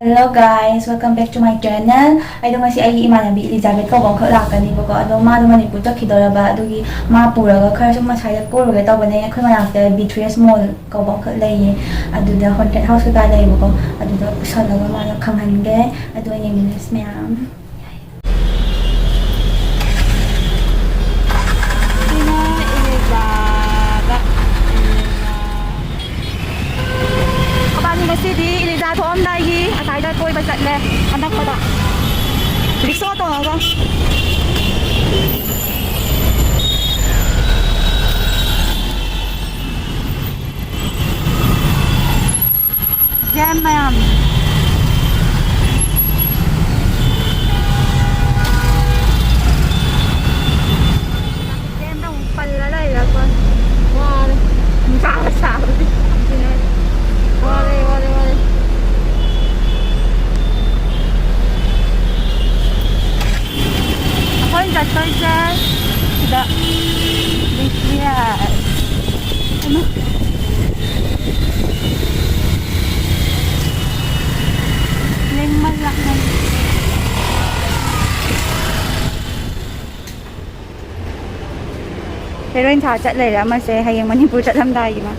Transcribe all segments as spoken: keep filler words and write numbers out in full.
Hello guys, welcome back to my channel. ꯑꯩꯗꯣ ꯉꯁꯤ ꯑꯩꯒꯤ ꯏꯃꯥꯟꯅꯕꯤ ꯏꯂꯤꯖꯥꯕꯦꯠ ꯀꯧꯕ ꯑꯃꯈꯛ ꯂꯥꯛꯀꯅꯤꯕꯀꯣ, ꯑꯗꯣ ꯃꯥꯗꯣ ꯃꯅꯤꯄꯨꯔ ꯆꯠꯈꯤꯗꯣꯔꯕ, ꯑꯗꯨꯒꯤ ꯃꯥ ꯄꯨꯔꯒ ꯈꯔ ꯁꯨꯝ ꯑꯁ꯭ꯋꯥꯏꯗ ꯀꯣꯏꯔꯨꯒꯦ ꯇꯧꯕꯅꯦ꯫ ꯑꯩꯈꯣꯏ ꯃꯅꯥꯛꯇ ꯕꯤ ꯊ꯭ꯔꯤ ꯑꯦꯁ ꯃꯣꯜ ꯀꯧꯕ ꯑꯃꯈꯛ ꯂꯩꯌꯦ, ꯑꯗꯨꯗ ꯍꯣꯟꯇꯦꯗ ꯍꯥꯎꯁ ꯀꯩꯀꯥ ꯂꯩꯌꯦꯕꯀꯣ, ꯑꯗꯨꯗ ꯄꯨꯁꯜꯂꯒ ꯃꯥꯗꯣ ꯈꯪꯍꯟꯒꯦ꯫ ꯑꯗꯨ ꯑꯩꯅ ꯃꯤꯁ ꯃꯌꯥꯝ ꯁꯤꯅ ꯏꯂꯤꯖꯥꯕꯦꯠ꯫ ꯃꯕꯥꯅꯤ ꯉꯁꯤꯗꯤ ꯏꯂꯤꯖꯥ ꯊꯣꯛꯑꯝꯗꯥꯏꯒꯤ ꯑꯁꯥꯏꯗ ꯀꯣꯏꯕ ꯆꯠꯂꯦ, ꯑꯅꯛꯄꯗ꯫ ꯔꯤꯛꯁꯣ ꯇꯣꯡꯉꯒ꯫ ꯖꯦꯝ ꯃꯌꯥꯝ꯫ ꯖꯦꯝꯗ ꯑꯃꯨꯛ ꯄꯜꯂ ꯂꯩꯔꯦ ꯑꯩꯈꯣꯏ꯫ ꯋꯥꯔꯦ꯫ ꯅꯨꯡꯁꯥꯒ ꯁꯥꯕꯗꯤ꯫ ꯋꯥꯔꯦ, ꯋꯥꯔꯦ, ꯋꯥꯔꯦ꯫ ꯑꯩꯈꯣꯏꯅ ꯆꯠꯇꯣꯏꯁꯦ ꯁꯤꯗ꯫ ꯕꯤ ꯇꯤ ꯑꯦꯁ꯫ ꯂꯦꯡꯃꯜꯂꯛꯃꯜꯂꯤ꯫ ꯍꯦꯔꯣꯏꯟ ꯁꯥ ꯆꯠ ꯂꯩꯔꯦ ꯑꯃꯁꯦ, ꯍꯌꯦꯡ ꯃꯅꯤꯄꯨꯔ ꯆꯠꯂꯝꯗꯥꯏꯒꯤ ꯃꯥ꯫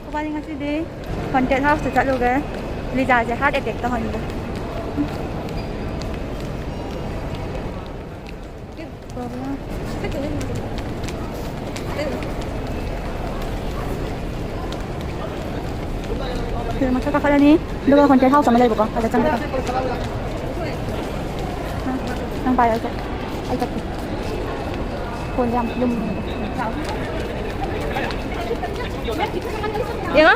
ꯈꯣꯏꯕꯥꯅꯤ ꯉꯁꯤꯗꯤ ꯍꯣꯟꯇꯦꯗ ꯍꯥꯎꯁꯇ ꯆꯠꯂꯨꯒꯦ꯫ ꯂꯤꯖꯥꯁꯦ ꯍꯥꯔꯠ ꯑꯦꯇꯦꯛ ꯇꯧꯍꯟꯒꯦ꯫ ꯁꯤꯗ ꯃꯊꯛ ꯀꯥꯈꯠꯂꯅꯤ, ꯑꯗꯨꯒ ꯍꯣꯟꯇꯦꯗ ꯍꯥꯎꯁ ꯑꯃ ꯂꯩꯕꯀꯣ, ꯑꯗ ꯆꯪꯒꯦ ꯇꯧꯕ꯫ ꯅꯪ ꯄꯥꯏꯔꯣ, ꯑꯩ ꯆꯠ-, ꯑꯩ ꯆꯠꯀꯦ꯫ ꯐꯣꯟꯁꯦ ꯌꯥꯝ ꯂꯨꯝꯃꯦ꯫ ꯌꯦꯡꯉꯣ꯫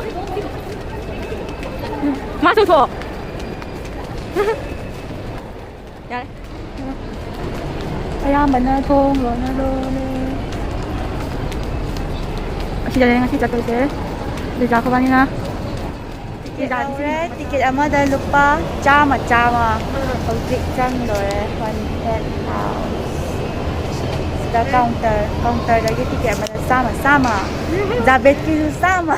ꯆꯥ ꯆꯪꯊꯣꯛꯑꯣ꯫ ꯌꯥꯔꯦ꯫ ꯑꯌꯥꯝꯕꯅ ꯊꯣꯡ ꯂꯣꯟꯅ ꯂꯣꯜꯂꯦ꯫ ꯑꯁꯤꯗꯅꯦ ꯉꯁꯤ ꯆꯠꯇꯣꯏꯁꯦ꯫ ꯂꯤꯖꯥ ꯈꯣꯏꯕꯥꯅꯤꯅ꯫ ꯇꯤꯀꯦꯠ ꯂꯧꯔꯦ꯫ ꯇꯤꯀꯦꯠ ꯑꯃꯗ ꯂꯨꯄꯥ ꯆꯥꯝꯃ, ꯆꯥꯝꯃ꯫ ꯍꯧꯖꯤꯛ ꯆꯪꯗꯣꯔꯦ꯫ One eight pounds꯫ ꯁꯤꯗ counter, counterꯗꯒꯤ ꯇꯤꯀꯦꯠ ꯑꯃꯗ ꯆꯥꯝꯃ, ꯆꯥꯝꯃ꯫ ꯖꯥꯕꯦꯠꯀꯤꯁꯨ ꯆꯥꯝꯃ꯫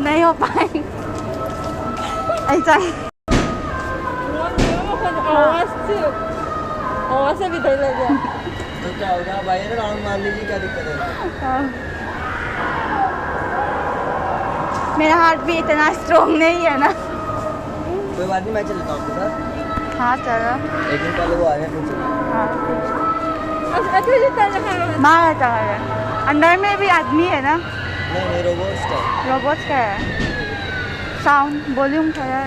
ꯅꯩꯌꯣ ꯄꯥꯏ꯫ ꯑꯩ ꯆꯪ꯫ आवाज से, आवाज से भी डर लग गया। तो क्या होगा भाई, राउंड मार लीजिए, क्या दिक्कत है? हाँ। मेरा हार्ट भी इतना स्ट्रॉन्ग नहीं है ना। कोई बात नहीं, मैं चल लेता हूँ आपके साथ। हाँ, चलो। एक दिन पहले वो आ रहे हैं, फिर चलेंगे। हाँ, ठीक है। अच्छा, अच्छा, अच्छा, अच्छा। मारा था मैंने। अंदर में भी आदमी है ना? नहीं, नहीं, रोबोट्स का है। रोबोट्स का है। साउंड, वॉल्यूम थोड़ा।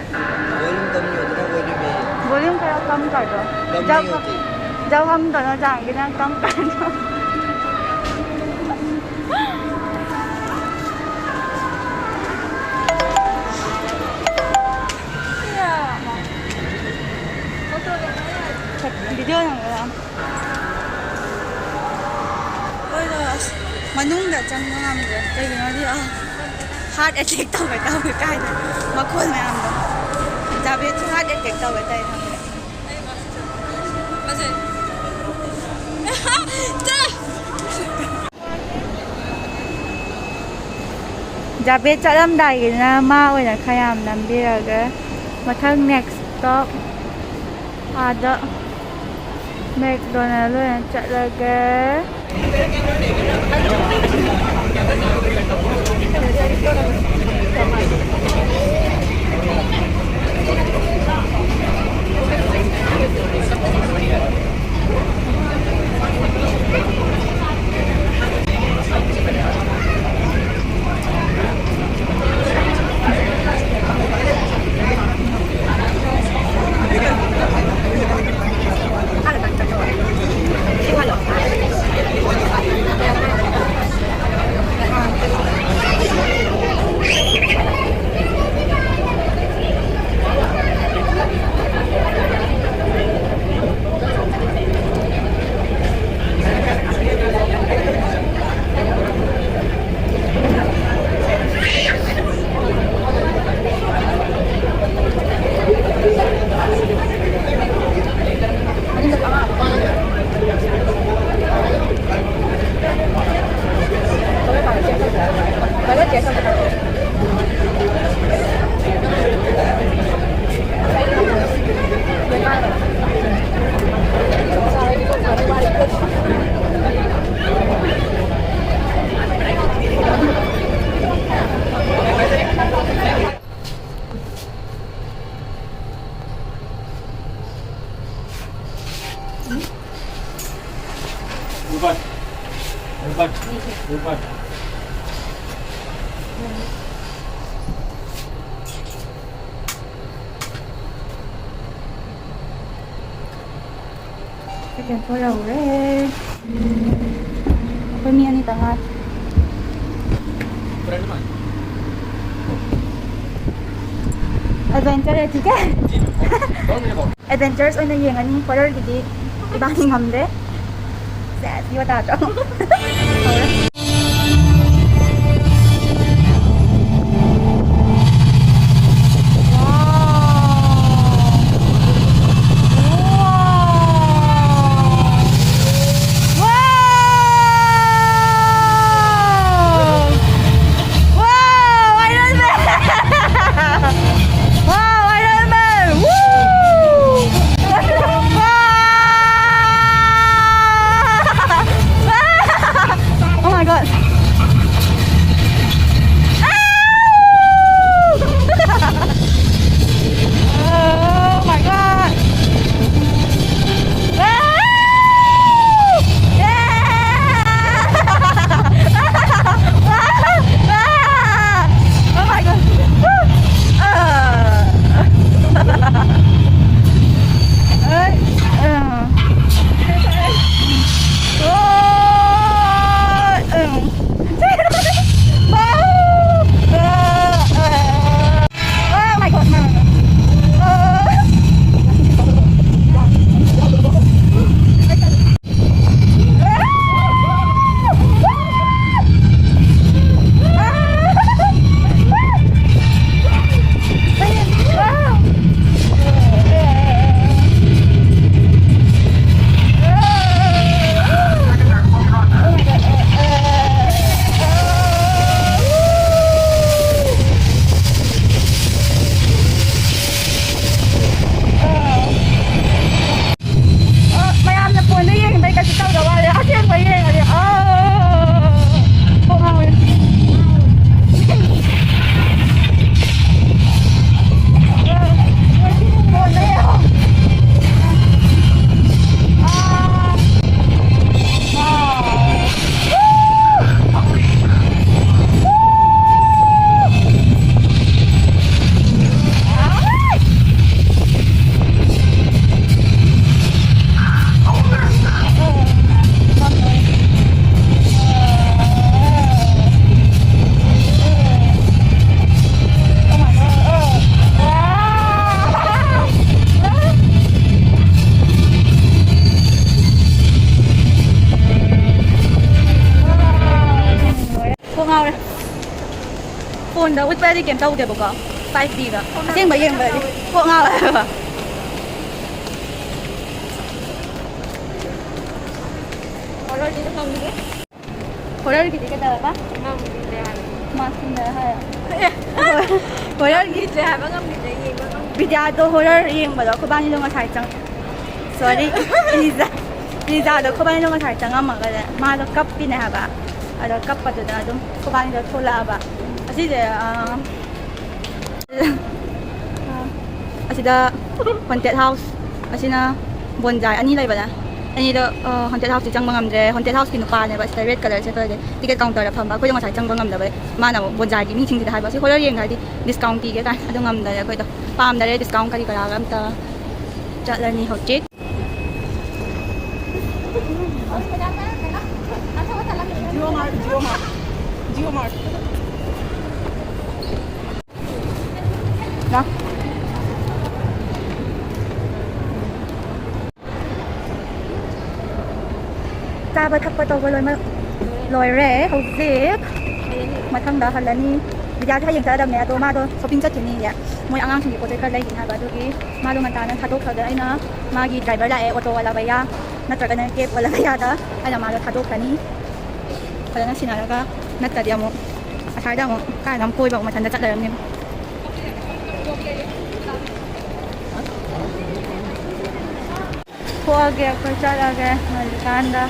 वॉल्यूम कम नहीं होती ना, वॉल्यूम यही है। वॉल्यूम थोड़ा कम कर दो। कम जब, नहीं होती। जब हम दोनों जाएंगे ना, कम कर दो। ꯚꯤꯗꯤꯑꯣ ꯅꯝꯕ꯭ꯔꯥ? ꯑꯩꯈꯣꯏꯗꯣ ꯑꯁ ꯃꯅꯨꯡꯗ ꯆꯪꯕ ꯉꯝꯗ꯭ꯔꯦ꯫ ꯀꯩꯒꯤꯅꯣꯗꯤ, ꯑꯥ, ꯍꯥꯔꯠ ꯑꯦꯇꯦꯛ ꯇꯧꯒꯦ ꯇꯧꯋꯦ꯫ ꯀꯥꯏꯗ? ꯃꯈꯣꯜ ꯃꯌꯥꯝꯗꯣ꯫ ꯖꯥꯕꯦꯗꯁꯨ ꯍꯥꯔꯠ ꯑꯦꯇꯦꯛ ꯇꯧꯒꯦ ꯇꯧꯋꯦ ꯈꯪꯕ꯭ꯔꯥ? ꯖꯥꯕꯦꯗ ꯆꯠꯂꯝꯗꯥꯏꯒꯤꯗꯨꯅ ꯃꯥ ꯑꯣꯏꯅ ꯈꯔ ꯌꯥꯝ ꯅꯝꯕꯤꯔꯒꯦ꯫ ꯃꯊꯪ next stop ꯑꯥꯗ ꯃꯦꯛꯗꯣꯅꯦꯜ ꯑꯣꯏꯅ ꯆꯠꯂꯒꯦ꯫ ऊपर, ऊपर, ऊपर। Second floor ꯌꯧꯔꯦ꯫ ꯑꯩꯈꯣꯏ ꯃꯤ ꯑꯅꯤꯇ ꯉꯥꯏ꯫ Adventure ꯊꯤꯀꯦ꯫ Adventures ꯑꯣꯏꯅ ꯌꯦꯡꯉꯅꯤ, horrorꯒꯤꯗꯤ ꯏꯕꯥꯅꯤ ꯉꯝꯗ꯭ꯔꯦ꯫ ꯁꯦꯁ, ꯌꯣ ꯇꯥꯗ꯭ꯔꯣ? ꯍꯧꯔꯦ꯫ Wow, Iron Man! Wow, Iron Man! Woo! Wow! Oh my God! ꯐꯣꯟꯗ ꯎꯠꯄꯗꯤ ꯀꯩꯝ ꯇꯧꯗꯦꯕꯀꯣ, ꯐꯥꯏꯚ ꯗꯤꯗ꯫ ꯑꯁꯦꯡꯕ ꯌꯦꯡꯕꯗꯗꯤ ꯀꯣꯛ ꯉꯥꯎꯋꯦ ꯍꯥꯏꯕ꯫ ꯍꯣꯔꯔꯒꯤꯗꯤ ꯀꯩꯗꯧꯔꯕ? ꯃꯥ ꯁꯤꯟꯗ ꯍꯥꯏꯔꯣ꯫ ꯍꯣꯔꯔꯒꯤ ꯕꯤꯗ꯭ꯌꯥꯗꯣ ꯍꯣꯔꯔ ꯌꯦꯡꯕꯗꯣ ꯑꯩꯈꯣꯏꯕꯥꯅꯤꯗꯣ ꯉꯁꯥꯏ ꯆꯪ ꯁꯣꯔꯤ꯫ ꯏꯂꯤꯖꯥ ꯏꯂꯤꯖꯥꯗꯣ ꯑꯩꯈꯣꯏꯕꯥꯅꯤꯗꯣ ꯉꯁꯥꯏ ꯆꯪꯉꯝꯃꯒꯅꯦ, ꯃꯥꯗꯣ ꯀꯞꯄꯤꯅꯦ ꯍꯥꯏꯕ꯫ ꯑꯗꯣ ꯀꯞꯄꯗꯨꯗ ꯑꯗꯨꯝ ꯑꯩꯈꯣꯏꯕꯥꯅꯤꯗꯣ ꯊꯣꯛꯂꯛꯑꯕ꯫ ꯑꯁꯤꯁꯦ ꯑꯥ, ꯑꯁꯤꯗ ꯍꯣꯟꯇꯦꯠ ꯍꯥꯎꯁ, ꯑꯁꯤꯅ ꯕꯣꯟꯖꯥꯏ ꯑꯅꯤ ꯂꯩꯕꯅꯦ꯫ ꯑꯅꯤꯗꯣ ꯍꯣꯟꯇꯦꯠ ꯍꯥꯎꯁꯇꯤ ꯆꯪꯕ ꯉꯝꯗ꯭ꯔꯦ꯫ ꯍꯣꯟꯇꯦꯠ ꯍꯥꯎꯁꯀꯤ ꯅꯨꯄꯥꯅꯦꯕ ꯁꯤꯗ ꯔꯦꯗ ꯀꯂꯔ ꯁꯦꯠꯄꯁꯦ, ꯇꯤꯀꯦꯠ ꯀꯥꯎꯟꯇꯔꯗ ꯐꯝꯕ꯫ ꯑꯩꯈꯣꯏꯗꯣ ꯉꯁꯥꯏ ꯆꯪꯕ ꯉꯝꯗꯕꯩ ꯃꯥꯅ ꯑꯃꯨꯛ ꯕꯣꯟꯖꯥꯏꯒꯤ ꯃꯤꯁꯤꯡꯁꯤꯗ ꯍꯥꯏꯕ, "ꯁꯤ ꯍꯣꯔꯔ ꯌꯦꯡꯒꯦ ꯍꯥꯏꯗꯤ ꯗꯤꯁꯀꯥꯎꯟ ꯄꯤꯒꯦ" ꯀꯥꯏꯅ꯫ ꯑꯗꯨ ꯉꯝꯗꯔꯦ ꯑꯩꯈꯣꯏꯗꯣ꯫ ꯄꯥꯝꯗꯔꯦ ꯗꯤꯁꯀꯥꯎꯟ ꯀꯔꯤ ꯀꯔꯥꯒ ꯑꯝꯇ꯫ ꯆꯠꯂꯅꯤ ꯍꯧꯖꯤꯛ꯫ Jio mart, Jio mart, Jio mart. ꯂꯥꯎ꯫ ꯆꯥꯕ ꯊꯛꯄ ꯇꯧꯕ ꯂꯣꯏꯅꯃꯛ ꯂꯣꯏꯔꯦ꯫ ꯍꯧꯖꯤꯛ ꯃꯊꯪꯗ ꯍꯜꯂꯅꯤ꯫ ꯕꯤꯗ꯭ꯌꯥꯁꯦ ꯍꯌꯦꯡ ꯆꯠꯂꯗꯕꯅꯦ, ꯑꯗꯣ ꯃꯥꯗꯣ ꯁꯣꯄꯤꯡ ꯆꯠꯈꯤꯅꯤꯌꯦ꯫ ꯃꯣꯏ ꯑꯉꯥꯡꯁꯤꯡꯒꯤ ꯄꯣꯠ ꯆꯩ ꯈꯔ ꯂꯩꯒꯅꯤ ꯍꯥꯏꯕ, ꯑꯗꯨꯒꯤ ꯃꯥꯗꯣ ꯉꯟꯇꯥꯅ ꯊꯥꯗꯣꯛꯈ꯭ꯔꯒ ꯑꯩꯅ ꯃꯥꯒꯤ ꯗ꯭ꯔꯥꯏꯚꯔ ꯂꯥꯛꯑꯦ, ꯑꯣꯇꯣ ꯋꯥꯂꯥ ꯚꯩꯌꯥ ꯅꯠꯇ꯭ꯔꯒꯅ ꯀꯦꯕ ꯋꯥꯂꯥ ꯚꯩꯌꯥꯗ ꯑꯩꯅ ꯃꯥꯗꯣ ꯊꯥꯗꯣꯛꯈ꯭ꯔꯅꯤ꯫ ꯐꯖꯅ ꯁꯤꯟꯅꯔꯒ ꯅꯠꯇ꯭ꯔꯗꯤ ꯑꯃꯨꯛ ꯑꯁ꯭ꯋꯥꯏꯗ ꯑꯃꯨꯛ ꯀꯥꯏꯗ ꯑꯃꯨꯛ ꯀꯣꯏꯕ ꯑꯃꯨꯛ ꯃꯊꯟꯇ ꯆꯠꯂꯔꯝꯅꯦꯕ꯫ ꯊꯣꯛꯑꯒꯦ ꯑꯩꯈꯣꯏ ꯆꯠꯂꯒꯦ ꯉꯜꯂꯤꯀꯥꯟꯗ꯫